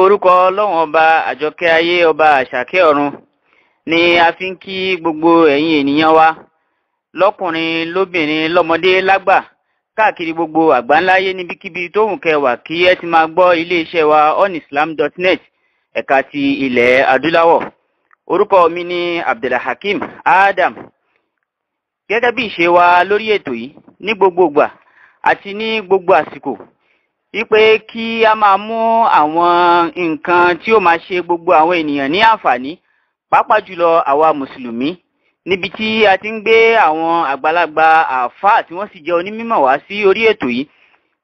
Orúkọ Ọlọ́run ọba àjọkẹ́ ayé ọba àṣàkẹ́ ọ̀run ni a fi ń kí gbogbo ẹ̀yin ènìyàn wa lọ́kùnrin lóbìnrin lọ́mọdé lágbà káàkiri gbogbo àgbáńláyé níbikíbi tó wù kẹ́ wà kí ẹ ti máa gbọ́ iléeṣẹ́ wa onislam.net ẹ̀ka ti ilẹ̀ adúláwọ̀. Orúkọ mi ni Abdulhakeem Adam. Gẹ́gẹ́ bí ìṣe wa lórí ètò yìí ní gbogbo ìgbà àti ní gbogbo àsìkò wípé kí a máa mú àwọn nǹkan tí ó máa ṣe gbogbo àwọn ènìyàn ní àǹfààní, pàápàá jùlọ àwa mùsùlùmí, níbi tí a ti ń gbé àwọn àgbàlagbà àáfàá tí wọ́n sì jẹ́ onímọ̀ wá sí orí ètò yìí,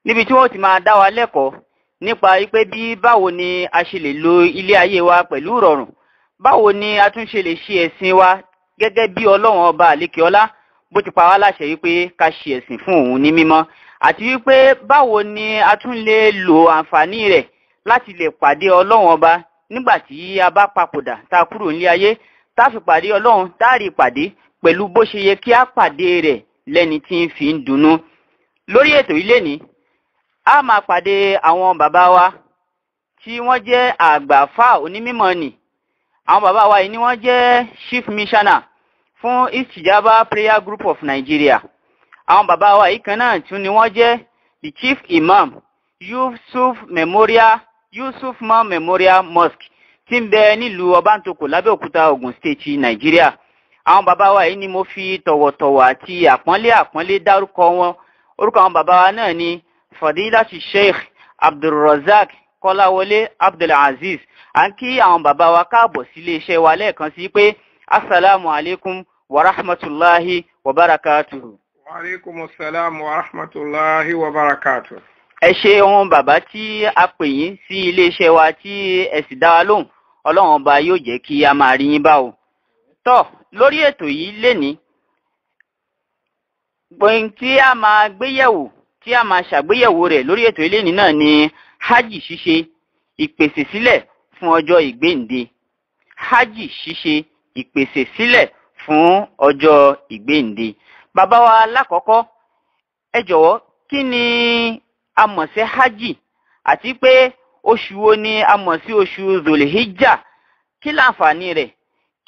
níbi tí wọ́n ti máa dá wa lẹ́kọ̀ọ́ nípa wípé bí báwo ni a ṣe lè lo ilé ayé wa pẹ̀lú ìrọ̀rùn, báwo ni a tún ṣe lè ṣe ẹ̀sìn wa gẹ́gẹ́ bí Ọlọ́run ọba àlékeọlá bó ti pa wá láṣẹ wípé ká ṣe ẹ̀sìn fún òun ní mímọ́, àti wípé báwo ni a tún lè lo àǹfààní rẹ̀ láti lè pàdé Ọlọ́run ọba nígbà tí a bá papòdà tá a kúrò nílé ayé, tá a fi pàdé Ọlọ́run, tá a rí pàdé pẹ̀lú bó ṣe yẹ kí a pàdé rẹ̀ lẹ́ni tí ń fi ń dunnú. Lórí ètò yìí lénìí, a máa pàdé àwọn bàbá wa tí wọ́n jẹ́ àgbààfáà onímọ̀ nì. Àwọn bàbá wa yìí ni wọ́n jẹ́ Chief Missioner fún Istijaba Prayer Group of Nigeria. Àwọn bàbá wa yìí kan náà tún ni wọ́n jẹ́ the Chief Imam Yusuf Memorial Yusuf Man Memorial Mosque tí ń bẹ nílùú Ọbántòkò lábẹ́òkúta, Ògùn State, Nàìjíríà. Àwọn bàbá wa yìí ni mo fi tọ̀wọ̀tọ̀wọ̀ àti àpọ́nlé àpọ́nlé dárúkọ wọn. Orúkọ àwọn bàbá wa náà ni Fadilati Sheikh Abdulrazak Kọ́láwọlé Abdulaziz. À ń kí àwọn bàbá wa káàbọ̀ sílé iṣẹ́ wa lẹ́ẹ̀kan sí pé asalaamu alaykum wa rahmatulahi wa barakatuhu. Wa aleykum salaam wa rahmatulahi wa barakatuhu. Ẹ ṣeun bàbá tí a pè yín sí iléeṣẹ́ wa tí ẹ sì dá wa lóhùn. Ọlọ́run ọba yóò jẹ́ kí a máa rí yín bá o. Tọ́ lórí ètò yìí lénìí, gbọ̀n tí a máa gbéyẹ̀wò tí a máa ṣàgbéyẹ̀wò rẹ̀ lórí ètò yìí lénìí náà ni hajj ṣíṣe ìpèsè sílẹ̀ fún ọjọ́ ìgbéǹde. Hajj ṣíṣe ìpèsè sílẹ̀ fún ọjọ́ ìgbéǹde. Bàbá wa lákọ̀ọ́kọ́, ẹ jọ̀wọ́, kí ni a mọ̀ sí hajj, àti pé oṣù wo ni a mọ̀ sí oṣù Zulhijjah? Kí láǹfààní rẹ̀?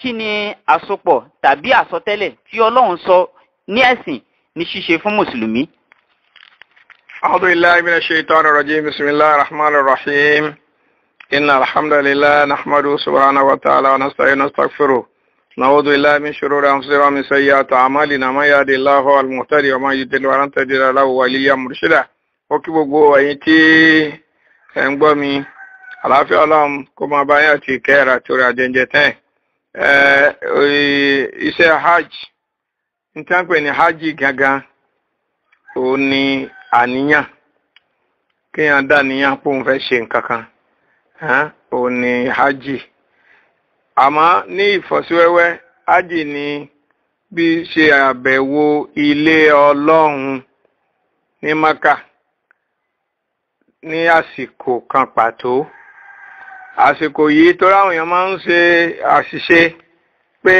Kí ni àsopọ̀ tàbí àsọtẹ́lẹ̀ tí Ọlọ́run sọ ní ẹ̀sìn ní ṣíṣe fún mùsùlùmí? A'udhu billahi minash shaitanir rajim. Bismillahir rahmanir rahim. Innal hamdalillah nahmaduhu subhanahu wa ta'ala wa nasta'inu wa nastaghfiruh. Na'udhu billahi min shururi anfusina wa min sayyiati a'malina. Man yahdihillahu fahuwal muhtadi wa man yudlil falan tajida lahu waliyyan murshida. Ó kí gbogbo ẹ̀yin tí ẹ ń gbọ́ mi, àlàáfíà Ọlọ́run kó máa bá yín àti ìkẹ́ rẹ̀ àti orí àjẹjẹ tẹ́. Iṣẹ́ hajj, ní tí wọ́n ń pè ní hajj gangan, òun ni àníyàn, kéèyàn dá níyàn pé òun fẹ́ ṣe nǹkan kan, òun ni hajj. Àmọ́ ní ìfọ́síwẹ́wẹ́, hajj ni bí ṣe àbẹ̀wò ilé Ọlọ́run ní Maka ní àsìkò kan pàtó. Àsìkò yìí tó ráwọn èèyàn máa ń ṣe àṣìṣe pé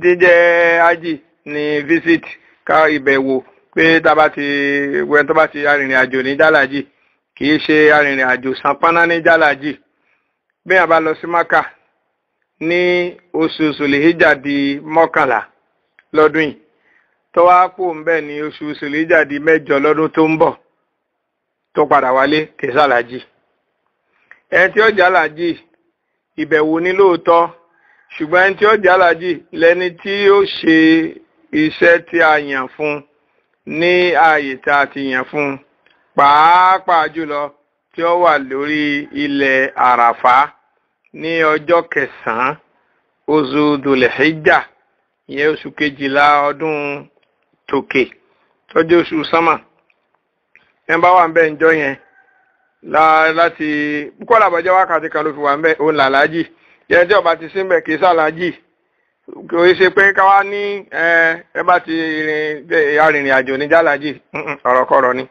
jíjẹ́ hajj ní visit ká ìbẹ̀wò, pé tábà ti wẹ́n tó bá ti arìnrìn àjò ní jálàjì, kì í ṣe arìnrìn àjò sanpáná ní jálàjì. Bí èèyàn bá lọ sí Maka ní oṣù Sùlìhíjà di 11 lọ́dún yìí, tó wá kú ń bẹ̀ ní oṣù Sùlìhíjà di 8 lọ́dún tó ń bọ̀, tó padà wálé, kì í ṣàlàjì. Ẹni tí ó jálàjì ìbẹ̀wò ní lóòótọ́, ṣùgbọ́n ẹni tí ó jálàjì lẹni tí ó ṣe iṣẹ́ tí a yàn fún ní ààyè tí a ti yàn fún, pàápàá jùlọ tí ó wà lórí ilẹ̀ Àràfá ní ọjọ́ kẹsàn-án oṣù Dùlẹ̀híjà, ìyẹn oṣù kejìlá ọdún tòkè tọ́jú oṣù sánmà. Ẹ bá wà ń bẹ́ ǹjọ́ yẹn láti kọ́lá àbọ̀jẹ́ wákàtí kan ló fi wà ń bẹ́, òun làlájì. Yẹn tí ọba ti sí ń bẹ̀ kì í sàlájì. Kò ṣe pé káwá ní ẹ bá ti arìnrìn àjò ní jálàjì, ọ̀rọ̀kọ̀rọ̀ ni.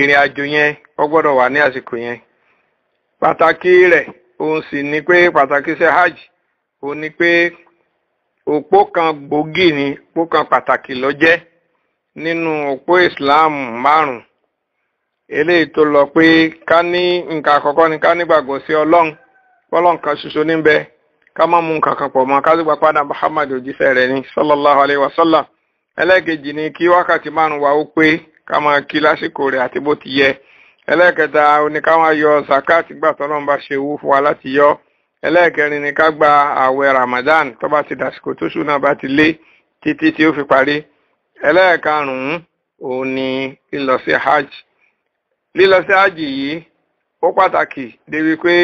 Ìrìn àjò yẹn ó gbọ́dọ̀ wà ní àsìkò yẹn. Pàtàkì rẹ̀ òun sì ni pé pàtàkì iṣẹ́ hajj òun ni pé òpó kan gbòógì ni, òpó kan pàtàkì ló jẹ́ nínú òpó Islam márùn-ún. Eléyìí tó lọ pé ká ní nǹkan àkọ́kọ́ ni ká nígbàgbọ́ sí Ọlọ́run, Ọlọ́run kan ṣoṣo níbẹ̀, ká má mú nǹkan kan pọ̀ mọ́, ká sì gbà padà Muhammad òjíṣẹ́ rẹ̀ ní sallallahu alayhi wa sallam. Ẹlẹ́ẹ̀kejì ni kí wákàtí 5 wa ó pé, ká máa kí lásìkò rẹ̀ àti bó ti yẹ. Ẹlẹ́ẹ̀kẹta ni ká máa yọ zakat gbà tọ́lọ́run bá ṣe owó fún wa láti yọ. Ẹlẹ́ẹ̀kẹrin ni ká gba ààwẹ̀ Ramadan tó bá ti dàsìkò tó ṣù náà bá ti lé títí tí ó fi parí. Ẹlẹ́ẹ̀karùn-ún òun ni lílọ sí hajj. Lílọ sí hajj yìí ó pàtàkì débi pé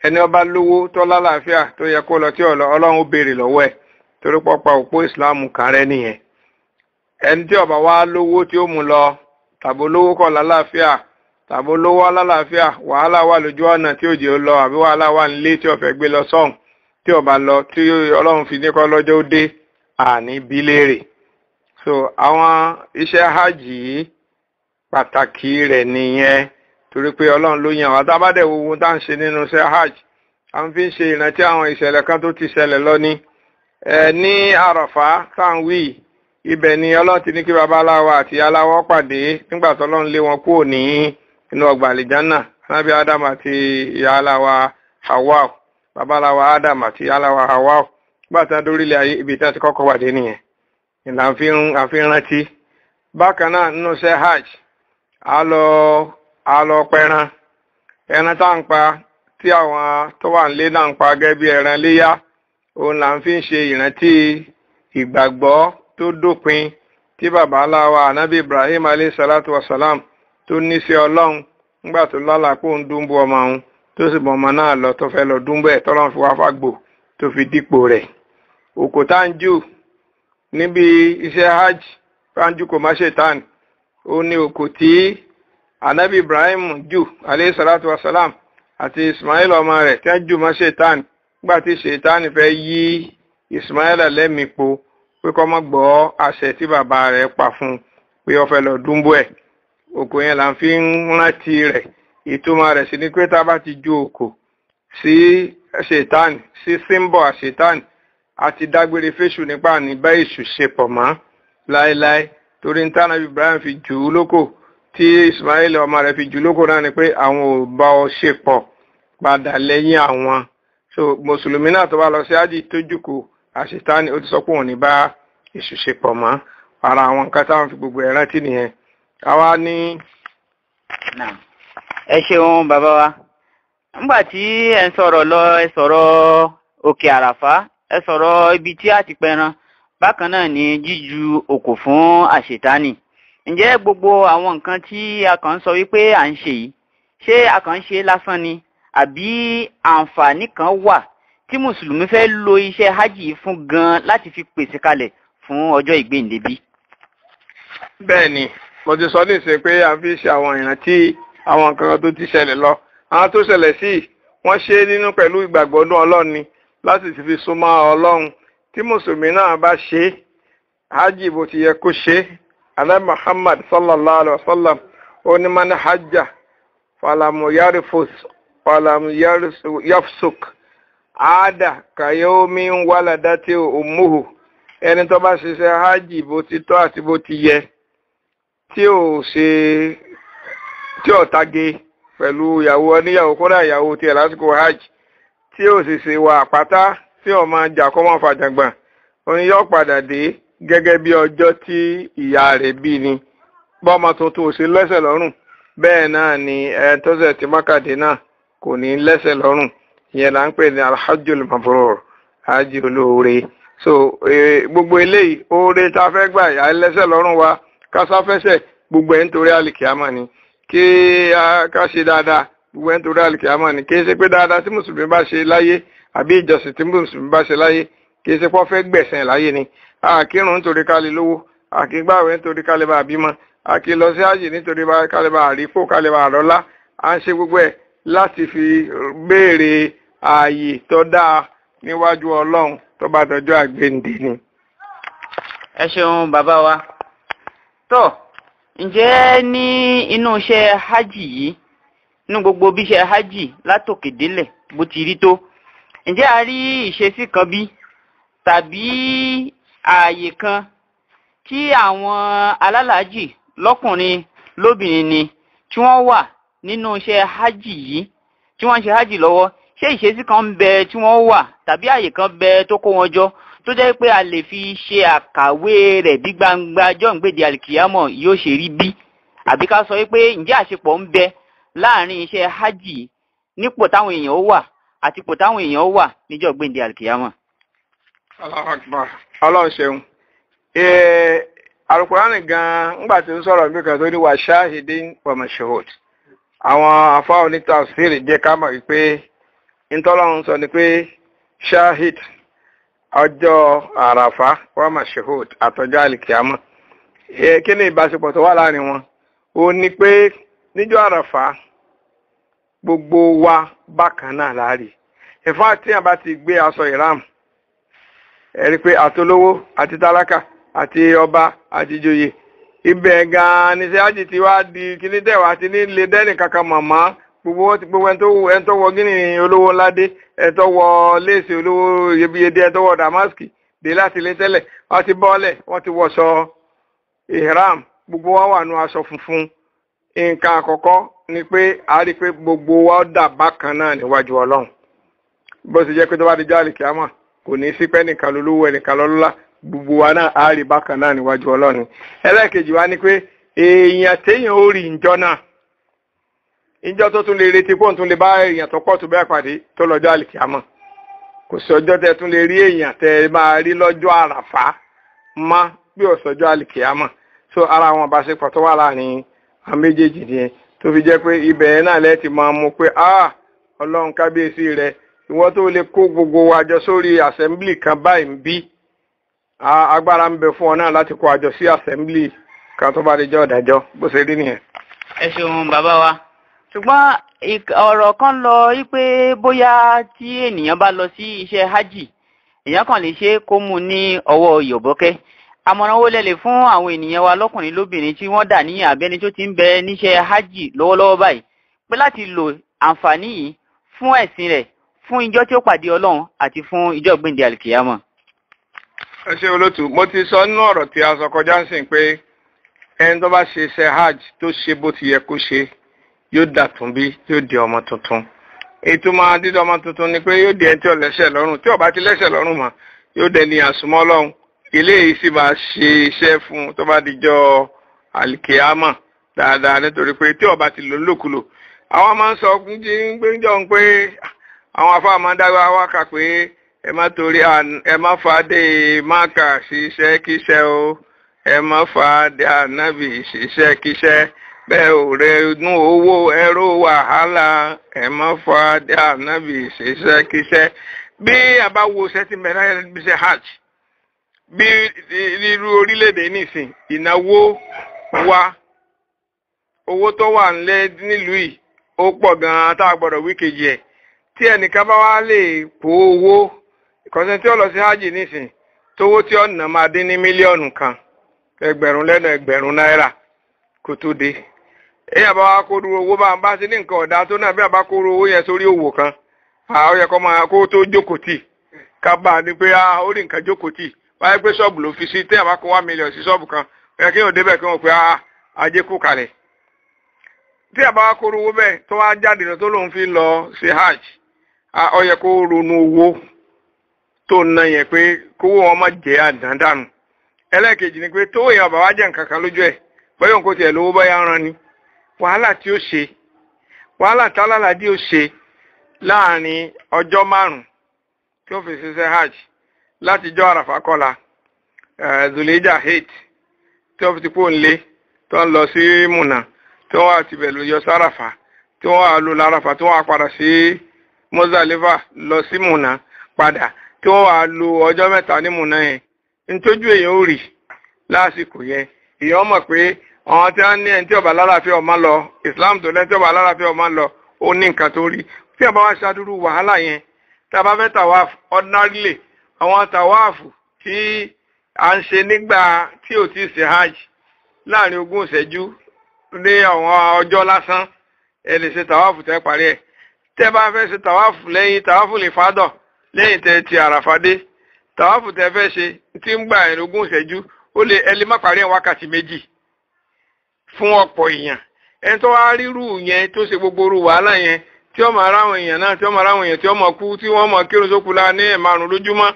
ẹni ó bá lówó tó lálàáfíà tó yẹ kó lọ tí Ọlọ́run ó béèrè lọ́wọ́ ẹ̀, torí pọ́pa òpó ìsìláàmù kan rẹ́ nìyẹn. Ẹni tí ó bá wá lówó tí ó mú lọ, tàbí olówó kọ̀ lálàáfíà, tàbí olówó lálàáfíà, wàhálà wà lójú ọ̀nà tí òjò lọ, àbí wàhálà wà nílé tí ó fẹ́ gbé lọ sọ́hùn, tí ó bá lọ tí Ọlọ́run fi ní kọ́ lọ́jọ́ ó dé, àní bí léèrè. So àwọn iṣẹ́ hajj yìí pàtàkì rẹ̀ nìyẹn, torí pé Ọlọ́run ló yàn wá. Tá a bá dẹ̀ wo ohun tá à ń ṣe nínú iṣẹ́ hajj, à ń fi ń ṣe ìrántí àwọn ìṣẹ̀lẹ̀ kan tó ti ṣẹlẹ̀ lọ ní. Ní Àràfá tá à ń wí, ibẹ̀ ni Ọlọ́run ti ní kí babaláwa àti aláwọ̀ pàdé nígbà tó Ọlọ́run lé wọn kúrò ní inú ọgbà àlìjánà, Ànábì Adam àti ìyá aláwa Hawa, babaláwa Adam àti ìyá aláwa Hawa. Nígbà tí wọ́n dórílẹ̀ ayé, ibi tí wọ́n ti kọ́kọ́ pàdé nìyẹn. Ìlà àfi ń rántí. Bákan náà nínú iṣẹ́ hajj, a lọ pẹran. Ẹran tá à ń pa tí àwọn tó wà nílé náà ń pa gẹ́gẹ́ bí ẹran léyá, òun là ń fi ń ṣe ìrántí ìgbàgbọ́ tó dópin tí baba aláwa Ànábì Ibrahim alayhi salatu wa salam tó ní sí Ọlọ́run nígbà tó lálàá pé òun dúnbú ọmọ òun, tó sì mọ ọmọ náà lọ tó fẹ́ lọ dúnbú ẹ̀, tọ́lọ́run fi wá fàgbò tó fi dípò rẹ̀. Òkò tá ń jù níbi iṣẹ́ hajj, tá ń jù kò má ṣe tán, ó ní òkò tí Ànábì Ibrahim jù alayhi salatu wa salam àti Ismail ọmọ rẹ̀ tí wọ́n jù mọ́ ṣètán nígbà tí ṣètán fẹ́ yí Ismail lẹ́mìí po pé kó má gbọ́ àṣẹ tí bàbá rẹ̀ pa fún un pé ó fẹ́ lọ dúnbú ẹ̀. Òkò yẹn là ń fi ń rántí rẹ̀. Ìtumọ̀ rẹ̀ sì ni pé tá a bá ti ju òkò sí ṣètán, sí símbọ̀ àṣetán, àti dágbére fésù nípa ní bá èṣù ṣe pọ̀ mọ́ láéláé, torí ní tánàbí Ibrahim fi jù ú lóko tí Ismail ọmọ rẹ̀ fi jù ú lóko náà ni pé àwọn ò bá ọ ṣe pọ̀ padà lẹ́yìn àwọn. So mùsùlùmí náà tó bá lọ sí ájì tó jùkú àṣetánì, ó ti sọ pé òun ní bá èṣù ṣe pọ̀ mọ́. Ara àwọn nǹkan táwọn fi gbogbo ẹ̀ rántí nìyẹn. Àwa ní. Ẹ ṣeun bàbá wa. Nígbà tí ẹ ń sọ̀rọ̀ lọ, ẹ sọ̀rọ̀ òkè Àràfá, ẹ sọ̀rọ̀ ibi tí a ti pẹran, bákan náà ni jíju òkò fún àṣetánì. Ǹjẹ́ gbogbo àwọn nǹkan tí a kàn ń sọ wípé à ń ṣe yìí, ṣé a kàn ń ṣe lásán ni, àbí àǹfààní kan wà tí mùsùlùmí fẹ́ lo iṣẹ́ hajj fún gan láti fi pèsè kalẹ̀ fún ọjọ́ ìgbéǹde bí? Bẹ́ẹ̀ ni, mo ti sọ ní ìsìn pé a fi ṣe àwọn ìrántí àwọn nǹkan tó ti ṣẹlẹ̀ lọ. Àwọn tó ṣẹlẹ̀ sí wọ́n ṣe nínú pẹ̀lú ìgbàgbọ́ ọdún Ọlọ́run ni láti fi súnmọ́ Ọlọ́run. Tí mùsùlùmí náà bá ṣe hajj bó ti yẹ kó ṣe, Ànábì Muhammad sallallahu alayhi wa sallam ó ní man hajja falamu yarfus falamu yafsuk ada kayomi waladati ummuhu. Ẹni tó bá ṣiṣẹ́ hajj bó ti tọ́ àti bó ti yẹ, tí ò ṣe tí ò tage pẹ̀lú ìyàwó oníyàwó, kódà ìyàwó tiẹ̀ lásìkò hajj, tí ò sì ṣe wà àpáta, tí ò máa jà kó máa fàjàngbọ̀n, òun yóò padà dé gẹ́gẹ́ bí ọjọ́ tí ìyá rẹ̀ bí ni. Bọ́mọ tuntun ò sí lẹ́sẹ̀ lọ́rùn, bẹ́ẹ̀ náà ni ẹ tọ́sẹ̀ tí mákàdé náà kò ní lẹ́sẹ̀ lọ́rùn. Ìyẹn là ń pè ní alhajjul mabrur, hajj olóore. So gbogbo eléyìí oore tá a fẹ́ gbà yà lẹ́sẹ̀ lọ́rùn wa kásáfẹ́sẹ̀ gbogbo ẹ̀ nítorí àlìkíyàmá ni, kí ká ṣe dáadáa gbogbo ẹ̀ nítorí àlìkíyàmá ni. Kì í ṣe pé dáadáa tí mùsùlùmí bá ṣe láyé àbí ìjọsìn tí mùsùlùmí bá ṣe láyé, kì í ṣe pé ó fẹ́ gbẹ̀sẹ̀ láyé ni. A kì í run nítorí ká lè lówó, a kì í gbààwẹ̀ nítorí ká lè bá bímọ, a kì í lọ sí àjì nítorí ká lè bá àrífò, ká lè bá àrọ́lá. À ń ṣe gbogbo ẹ̀ láti fi béèrè ààyè tó dáa níwájú Ọlọ́run tó bá dọjọ́ àgbéǹde ni. Ẹ ṣeun bàbá wa. Tó, ǹjẹ́ ní inú iṣẹ́ hajj yìí, nínú gbogbo bí iṣẹ́ hajj látòkè délẹ̀ bó ti rí tó, ǹjẹ́ a rí ìṣesí kan bí tàbí ààyè kan tí àwọn alálàájì lọ́kùnrin lóbìnrin ni tí wọ́n wà nínú iṣẹ́ hajj yìí, tí wọ́n ń ṣe hajj lọ́wọ́, ṣé ìṣesí kan ń bẹ tí wọ́n wà tàbí àyè kan bẹ tó kó wọn jọ tó jẹ́ pé a lè fi ṣe àkàwé rẹ̀ bí gbangba jọ́ǹgbèdè alikiyamọ̀ yóò ṣe rí bí? Àbí ká sọ wípé ǹjẹ́ àṣepọ̀ ń bẹ láàrin iṣẹ́ hajj nípò táwọn èèyàn ó wà àti ipò táwọn èèyàn ó wà níjọ́ gbèǹde alikiyamọ̀? Allahu Akbar. Ọlọ́run ṣeun. Alukurani gan-an ńgbà tí ń sọ̀rọ̀ bí kan tó ní wa shahidin wa mashhud. Àwọn afá onítafsírì jẹ́ ká mọ̀ wípé ntọ́lọ́run sọ ni pé shahid ọjọ́ àràfá wa mashhud àtọjọ́ alikiyamọ̀. Kí ni ìbáṣepọ̀ tó wà láàrin wọn? Ó ní pé níjọ́ àràfá gbogbo wa bákan náà láàrí. Ìfá tí a bá ti gbé aṣọ ìram, ẹ rí pé àtolówó àti tálákà àti ọba àti ìjòyè, ibẹ̀ gan-an ní sẹ́yájì tí wàá di kíní tẹ̀wá ti ní lè dẹ́nì kankan mọ̀mọ́. Gbogbo ẹni tó wọ gíní olówó ńlá dé, ẹni tó wọ léèsì olówó iyebíye dé, ẹni tó wọ damaski dé láti ilé tẹ́lẹ̀, wọ́n ti bọ́ọ̀lẹ̀, wọ́n ti wọṣọ ìhram, gbogbo wa wà nù aṣọ funfun. Nǹkan àkọ́kọ́ ni pé a rí pé gbogbo wa dà bákan náà níwájú Ọlọ́run. Bó ṣe jẹ́ pé tó bá di jáàlì kíámà kò ní sí pé ẹnìkan lólówó ẹnìkan lọ́lọ́lá, gbogbo wa náà a rí bákan náà níwájú Ọlọ́run. Ẹlẹ́ẹ̀kejì wa ni pé èèyàn téèyàn ó rí ìjọ náà, ìjọ tó tún lè retí pé òun tún lè bá èèyàn tó pọ̀ tó bẹ́ẹ̀ pàdé tó lọ́jọ́ àlìkíámà. Kò sí ọjọ́ tẹ́ tún lè rí èèyàn tẹ́ máa rí lọ́jọ́ àràfá má bí ọ̀sọ́jọ́ àlìkíámà. So ara àwọn àbáṣepọ̀ tó wà láàrin àwọn méjèèjì nìyẹn, tó fi jẹ́ pé ibẹ̀ náà lẹ́ ti máa mú pé ah Ọlọ́run kábíyèsí rẹ, ìwọ tó lè kó gbogbo wa jọ sórí assembly kan báyìí ń bí, agbára ń bẹ fún ọ náà láti kó àjọ sí assembly kan tó bá lè jẹ́ ọ̀dájọ́. Bó ṣe rí nìyẹn. Ẹ ṣeun bàbá wa. Ṣùgbọ́n ọ̀rọ̀ kan lọ wípé bóyá tí ènìyàn bá lọ sí iṣẹ́ hajj, èèyàn kàn lè ṣe kó mú ní ọwọ́ yọ̀bọ́kẹ́. Àmọ̀ràn wo lẹ lè fún àwọn ènìyàn wa lọ́kùnrin lóbìnrin tí wọ́n dà ní àbẹ́ni tó ti ń bẹ níṣẹ́ hajj lọ́wọ́lọ́wọ́ báyìí pé láti lo àǹfààní yìí fún ẹ̀sìn rẹ̀, fún ìjọ tí ó pàdé Ọlọ́run àti fún ìjọ gbèǹde àlìkìyámọ̀? Ẹ ṣé olótù, mo ti sọ nínú ọ̀rọ̀ tí a sọ kọjá ń sìn pé ẹni tó bá ṣe iṣẹ́ hajj tó ṣe bó ti yẹ kó ṣe, yóò dàtún bí, yóò di ọmọ tuntun. Ìtumọ̀ dídí ọmọ tuntun ni pé yóò di ẹni tí ò lẹ́ṣẹ̀ lọ́rùn. Tí ó bá ti lẹ́ṣẹ̀ lọ́rùn mọ́, yóò dẹni àsùnmọ́ Ọlọ́run. Eléyìí sì máa ṣe iṣẹ́ fún un tó bá dijọ́ àlìkìyámọ̀ dáadáa, nítorí pé tí ó bá ti lò lòkulò. Àwọn máa ń sọ gbẹ́njọ́ pé àwọn afáà máa ń dágbà wákà pé ẹ má torí ẹ má fàdé máka ṣiṣẹ́ kíṣẹ́ o, ẹ má fàdé ànábì ṣiṣẹ́ kíṣẹ́, bẹ́ẹ̀ ò rẹ inú owó ẹrú wàhálà, ẹ má fàdé ànábì ṣiṣẹ́ kíṣẹ́. Bí a bá wo ṣẹ́ tí mẹ́ta bí ṣe hajj, bí irú orílẹ̀-èdè nìsín, ìnáwó wa owó tó wà nílẹ̀ nílùú yìí ó pọ̀ gan-an tá a gbọ́dọ̀ wí kejì ẹ̀. Tí ẹnìkan bá wá lè kó owó ìkọ̀sẹ̀ tí ó lọ sí hajj nísìn, tówó tí ó nà máa dín ní 1,000,000, 1,000,000 náírà kó tó dé. Èyàn bá wá kó dúró owó bá ń bá sí ní nǹkan ọ̀dà tó náà, bí a bá kó owó yẹn sórí òwò kan, ó yẹ kó máa kó tó jókòó tì ká bá a ní pé ó rí nǹkan jókòó tì. Wáyé pé ṣọ́ọ̀bù ló fi sí, téèyàn bá kó 1 million sí ṣọ́ọ̀bù kan, ó yẹ kí èèyàn débẹ̀ kí wọ́n pé ajé kú kalẹ̀. Tí a bá wá kó owó bẹ́ẹ̀ tó wá jáde lọ tó lóun fi lọ sí hajj, ó yẹ kó ronú owó tó ná yẹn pé kówó wọn má jẹ́ àdándànù. Ẹlẹ́ẹ̀kejì ni pé tó èèyàn bàbá jẹ́ nǹkan kan lójú ẹ̀, bóyá òun kò tiẹ̀ lówó bóyá ń ran ni. Wàhálà tí ó ṣe, wàhálà tálálàdí ó ṣe láàrin ọjọ́ 5 tí ó fi ṣiṣẹ́ hajj láti jọ́ àràfà kọ́la Zulhijjah 8 tí ó fi ti kó ń lé tó ń lọ sí Mùnà, tí wọ́n wá tibẹ̀ lọ yọ sáràfà, tí wọ́n wá lò láràfà, tí wọ́n wá padà sí Muzdalifa lọ sí Mùnà padà, tí wọ́n wá lò ọjọ́ 3 ní Mùnà yẹn. Ntójú èèyàn ó rì lásìkò yẹn, èèyàn mọ̀ pé àwọn tí wọ́n ní ẹni tí ó bá lálàáfíà ọmọ lọ, Islam tó lẹ́ni tí ó bá lálàáfíà ọmọ lọ, ó ní nǹkan tó rí. Tí a bá wá ṣàdúrú wàhálà yẹn, tá a bá fẹ́ tàwáàfù ordinarily, àwọn tàwáàfù tí à ń ṣe nígbà tí ò tí ì ṣe hajj láàrin 20 ìṣẹ́jú ní àwọn ọjọ́ lásán, ẹ lè ṣe tàwáàfù tẹ́ parí ẹ̀. Tẹ́ bá fẹ́ ṣe tàwáàfù lẹ́yìn tàwáàfù lè fádọ̀ lẹ́yìn tẹ́ ti àràfà dé, tàwáàfù tẹ́ fẹ́ ṣe tí ń gbà 20 ìṣẹ́jú, ó lè ẹ lè má parí ẹ̀ wákàtí 2 fún ọ̀pọ̀ èèyàn. Ẹni tó wá rírù yẹn tó ṣe gbogbo orú wàhálà yẹn tí ó máa ráwọn èèyàn náà tí ó máa ráwọn èèyàn tí ó máa kú tí wọ́n máa kírun sókù lá ní ẹ̀márùn lójúmọ́,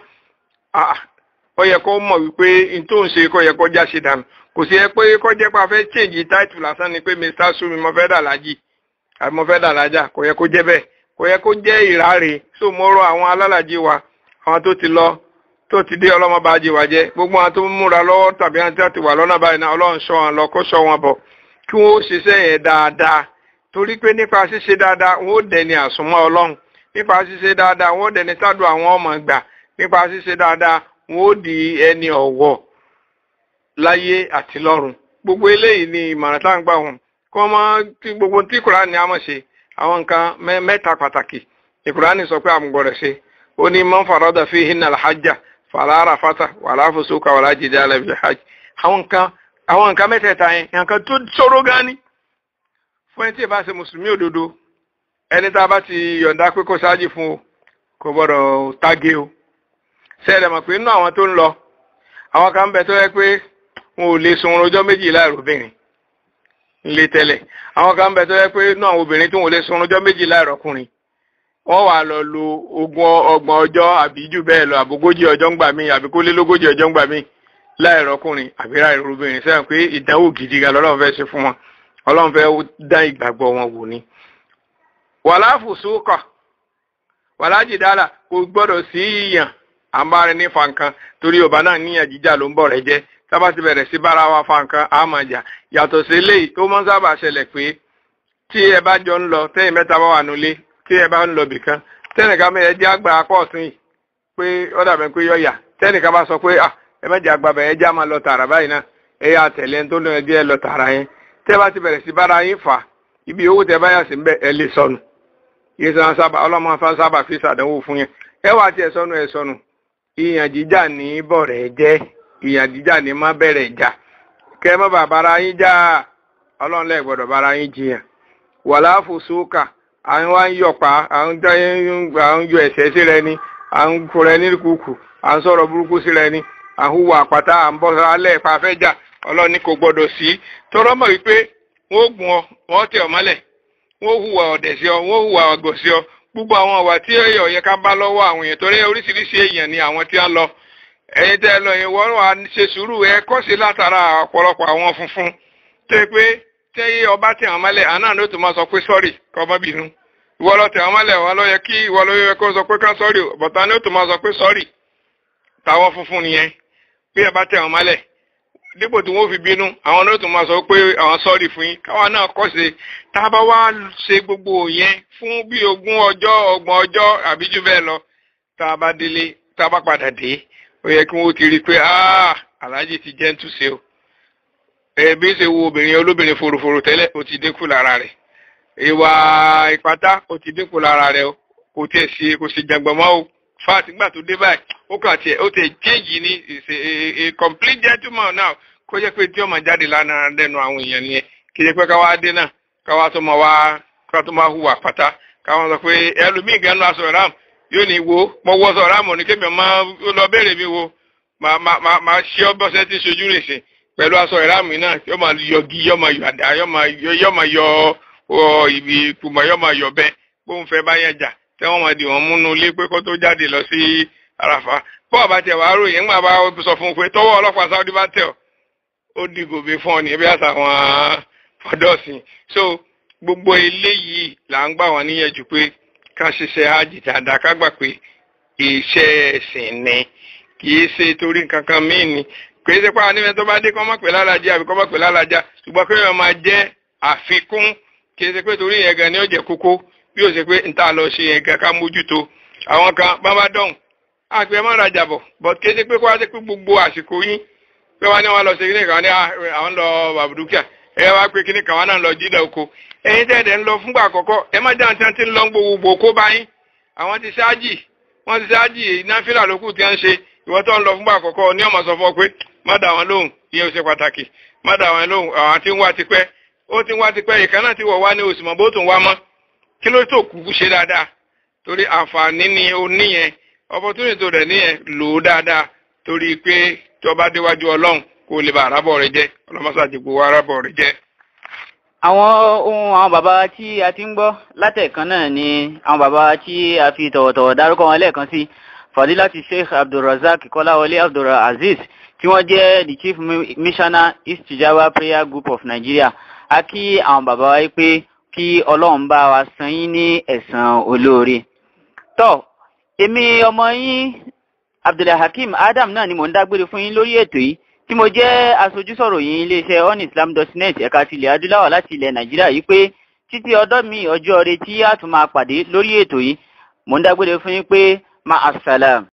ó yẹ kó mọ̀ wípé n tó ń ṣe kó yẹ kó já ṣe dànù. Kò sí ẹ pé kó jẹ́ pé a fẹ́ change title lásán ni pé Mr. Sumi mo fẹ́ dà lájì àbí mo fẹ́ dà lájà, kò yẹ kó jẹ́ bẹ́ẹ̀, kò yẹ kó jẹ́ ìráre. So mo rọ àwọn alálàájì wa, àwọn tó ti lọ tó ti dé, ọlọ́mọ bá jẹ wá jẹ́, gbogbo àwọn tó ń múra lọ́wọ́ tàbí àwọn tí wọ́n ti wà lọ́nà báyìí náà, Ọlọ́run ṣọ́ wọn lọ kó ṣọ́ wọn bọ̀, kí wọ́n ó ṣiṣẹ́ yẹn dáadáa, torí pé nípa ṣíṣe dáadáa wọ́n ó dẹni àsùnmọ́ Ọlọ́run, nípa ṣíṣe dáadáa wọ́n ó dẹni sádùn àwọn ọmọ gbà, nípa ṣíṣe dáadáa wọ́n ó di ẹni ọ̀wọ̀ láyé àti lọ́run. Gbogbo eléyìí ni ìmọ̀ràn tá à ń gbà wọn kí wọ́n máa tí gbogbo tí Kùránì á mọ̀ ṣe. Àwọn nǹkan mẹ́ta pàtàkì ní Kùránì sọ pé àmúgbọ̀rẹ̀ ṣe. Ó ní man farada fihinna al-hajja fala rafata wala fusuka wala jidala fil hajj. Àwọn nǹkan mẹ́tẹ̀ẹ̀ta yẹn, nǹkan tó ṣòro gan ni fún ẹni tí ì bá ṣe mùsùlùmí òdodo. Ẹni tá a bá ti yọ̀ǹda pé kó ṣáájì fún o, kò gbọ́dọ̀ tágé o. Ṣẹlẹ̀ mọ̀ pé nínú àwọn tó ń lọ, àwọn kan ń bẹ tó yẹ pé wọn ò lè sun ọjọ́ méjì láìròbìnrin ńlé tẹ́lẹ̀. Àwọn kan ń bẹ tó yẹ pé nínú àwọn obìnrin tó wọn ò lè sun ọjọ́ méjì láìrọ̀kùnrin, wọ́n wà lọ lo ogún ọgbọ̀n ọjọ́ àbí jù bẹ́ẹ̀ lọ, àbógójì ọjọ́ ń gbà mí, àbí kó lé lógójì ọjọ́ ń gbà mí láìrọ̀kùnrin àbí láìròbìnrin. Sẹ́yìn pé ìdánwò gidi gan lọ́lọ́run fẹ́ ṣe fún wọn, Ọlọ́run fẹ́ dá ìgbàgbọ́ wọn wò ni. Wàlá fùsúkà wàlá jìdálà, kò gbọ́dọ̀ sí ìyàn àǹbára ní fankan, torí Yorùbá náà níyàn jíjà ló ń bọ̀ rẹ jẹ́. Tábà ti bẹ̀rẹ̀ sí bára wa fankan á máa jà. Yàtọ̀ sí eléyìí tó máa ń sábà ṣẹlẹ̀ pé tí ẹ bá jọ ń lọ, tẹ́yìn mẹ́ta bá wà nulẹ̀, tí ẹ bá ń lọ bìkan, tẹ́nìkan bẹ́ẹ̀ jẹ́ àgbà apá ọ̀tún yìí pé ó dàbẹ̀ pé yọ̀yà, tẹ́nìkan bá sọ pé ẹ mẹ́jẹ àgbà bẹ̀rẹ̀ jẹ́ àmà lọ tààrà báyìí náà, ẹ yà tẹ̀lé tó lọ ẹjẹ́ lọ tààrà yẹn. Tẹ́ bá ti bẹ̀rẹ̀ sí bára yín fà, ibi owó tẹ́ bá yà sí ńbẹ̀ ẹ lè sọnù. Yìí sọ sábà ọlọ́mọ afá sábà fi ṣàdánwò fún yẹn. Ẹ wà tí ẹ sọnù ẹ sọnù. Ìyàn jíjà ní bọ̀rẹ̀ jẹ́, ìyàn jíjà ní má bẹ̀rẹ̀ ìjà. Kẹ́ má bàa bára yín jà, Ọlọ́run lẹ gbọ́dọ̀ bára yín jiyàn. Wàlá fùsúkà, à ń wá ń yọ̀pá, à ń yọ ẹ̀sẹ̀ sí rẹ ni, à ń kúrẹ ní kúkú, à ń sọ̀rọ̀ burúkú sí rẹ ni, à ń hùwà àpáta, à ń bọ́ alẹ́ ìpa fẹ́ jà. Ọlọ́run ní kò gbọ́dọ̀ sí. Tọrọ mọ̀ wípé wọ́n gùn ọ, wọ́n tẹ̀ ọ́ mọ́lẹ̀, wọ́n hùwà ọ̀dẹ̀ sí ọ, wọ́n hùwà ọ̀gọ̀ sí ọ. Gbogbo àwọn ọ̀wà tí ẹ̀yọ̀ yẹ ká bá lọ́wọ́ àwọn èèyàn, torí oríṣiríṣi èèyàn ni àwọn tí wọ́n lọ. Ẹ̀yin tẹ́ ẹ lọ yẹn, wọ́n wá ṣe sùúrù, ẹ kọ́ sí látara ọ̀pọ̀lọpọ̀ àwọn funfun tó yẹ pé tẹ́yẹ ọba tẹ̀ wọ́n mọ́lẹ̀, àná ló tún máa sọ pé sọ́ọ̀rì kọ́ ọmọ bínú. Ìwọ lọ tẹ̀ wọ́n mọ́lẹ̀, wọ́n ló yẹ kí ìwọ ló yẹ kó sọ pé ká sọ́ọ̀rì, bọ̀tá ló tún máa sọ pé sọ́ọ̀rì. Táwọn funfun nìyẹn, bí ẹ bá tẹ̀ wọ́n mọ́lẹ̀, dípò tí wọ́n fi bínú, àwọn ló tún máa sọ pé àwọn sọ́ọ̀rì fún yín. Káwa náà kọ́ ṣe, tá a bá wá ṣe gbogbo yẹn fún bí ogún ọjọ́, ọgbọ̀n ọjọ́ àbí jù bẹ́ẹ̀ lọ, tá a bá délé, tá a bá padà dé, ó yẹ kí wọ́n ti rí i pé aláàjì ti jẹ́ ń túnṣe o. Ẹbí ṣe wo obìnrin olóbìnrin foroforo tẹ́lẹ̀, ó ti dínkù lára rẹ̀. Ìwà ìpátá ó ti dínkù lára rẹ̀ o. Kò tiẹ̀ ṣe, kò ṣe jàngbọ̀n mọ́ o. Fáàtì nígbà tó dé báyìí, ó kàn tiẹ̀, ó tiẹ̀ change ní is a complete gentleman now. Kó jẹ́ pé tí ó máa jáde lánàá lẹ́nu àwọn èèyàn nìyẹn. Kì í ṣe pé káwá dé náà, káwá tó máa wá, káwá tó máa hùwà pátá, káwá sọ pé ẹlòmíì gan-an aṣọ ìráàmù yóò ní wo, mo wọ aṣọ ìráàmù ní kémi máa lọ béèrè mi wo, máa ṣe ọ́ bọ́sẹ̀ tí ṣojú rè ṣe pẹ̀lú aṣọ ìráàmù náà, yóò máa yọgi, yóò máa yọ àdá, yóò máa yọ ibi ìkùmọ̀, yóò máa yọ bẹ́ẹ̀ bóun fẹ́ bá yẹn jà, tẹ́ wọ́n máa dì wọ́n múnú ilé pé kó tó jáde lọ sí Àràfá. Bọ́ọ̀ bá tiẹ̀ wàá ròyìn, ńgbà bá sọ fún un pé tọwọ́ ọlọ́pàá Sáúdí bá tẹ̀ ọ́, ó di gòbè fún ọ ní ẹbí àṣà àwọn ọ̀dọ́sìn. So gbogbo eléyìí là ń gbà wọ́n níyànjú pé ká ṣiṣẹ́ hajj dáadáa, ká gbà pé iṣẹ́ ẹ̀sìn ni, kì í ṣe torí nǹkan kan míì ni. Kì í ṣe pé àwọn tó bá dé kọ́ mọ̀ pé lálàjá àbí kọ́ mọ̀ pé lálàjá, ṣùgbọ́n pé wọ́n máa jẹ́ àfikún. Kì í ṣe pé torí yẹn gan ni ó jẹ́ kókó, bí ó ṣe pé n ta lọ ṣe yẹn gan ká mójútó. Àwọn kan bá bá dọ̀hùn, àpè má rajà bọ̀, but kì í ṣe pé kó wá ṣe pé gbogbo àsìkò yín pé wọ́n ní wọ́n lọ ṣe kíní kan ní àwọn lọ àbùdúkìá, ẹ wá pé kíní kan wọ́n náà lọ jídà oko. Ẹ̀yin tẹ́ẹ̀dẹ̀ ń lọ fúngbà àkọ́kọ́, ẹ má jáde tí wọ́n ti ń lọ gbogbo kó bá yín. Àwọn ti ṣáájì, wọ́n ti ṣáájì náfìlà lókù tí wọ́n ń ṣe. Ìwọ tó ń lọ fúngbà àkọ́kọ́ ní ọmọ sọ fún ọ pé má dà wọ́n lóhùn, ìyẹn ò ṣe pàtàkì, má dà wọ́n lóhùn, àwọn tí ń wá tipẹ́, ó ti ń wá tipẹ́, ìkan náà ti wọ̀ wá ní oṣù mọ́ bó tún wá mọ́. Kí ló tó kúkú ṣe dáadáa? Torí àǹfààní ni o níyẹn, opportunity tó rẹ̀ níyẹn, lò ó dáadáa, torí pé tó bá déwájú Ọlọ́run kó lè bá arábọ̀ rẹ̀ jẹ́. Ọlọ́mọṣáàjì gbowó arábọ̀ rẹ̀ jẹ́. Àwọn ohun àwọn bàbá tí a ti ń gbọ́ látẹ̀kan náà ni àwọn bàbá tí a fi tọ̀wọ̀tọ̀wọ̀ dárúkọ wọn lẹ́ẹ̀kan sí, Fadilati Sheikh Abdulrazak Kọ́láwọlé Abdulaziz, tí wọ́n jẹ́ the Chief Missioner, East Java Prayer Group of Nigeria. A kí àwọn bàbá wa pé kí Ọlọ́run bá wa san yín ní ẹ̀san olóore. Tọ́ èmi ọmọ yín Abdulhakeem Adam náà ni mò ń dágbére fún yín lórí ètò yìí, tí mo jẹ́ aṣojúsọ̀rọ̀ yín iléeṣẹ́ onislam.net ẹ̀ka tilẹ̀ adúláwọ̀ láti ilẹ̀ Nàìjíríà yìí, pé títí ọdọ́ mi ọjọ́ rẹ tí a tún máa pàdé lórí ètò yìí, mò ń dágbére fún yín pé ma assalam.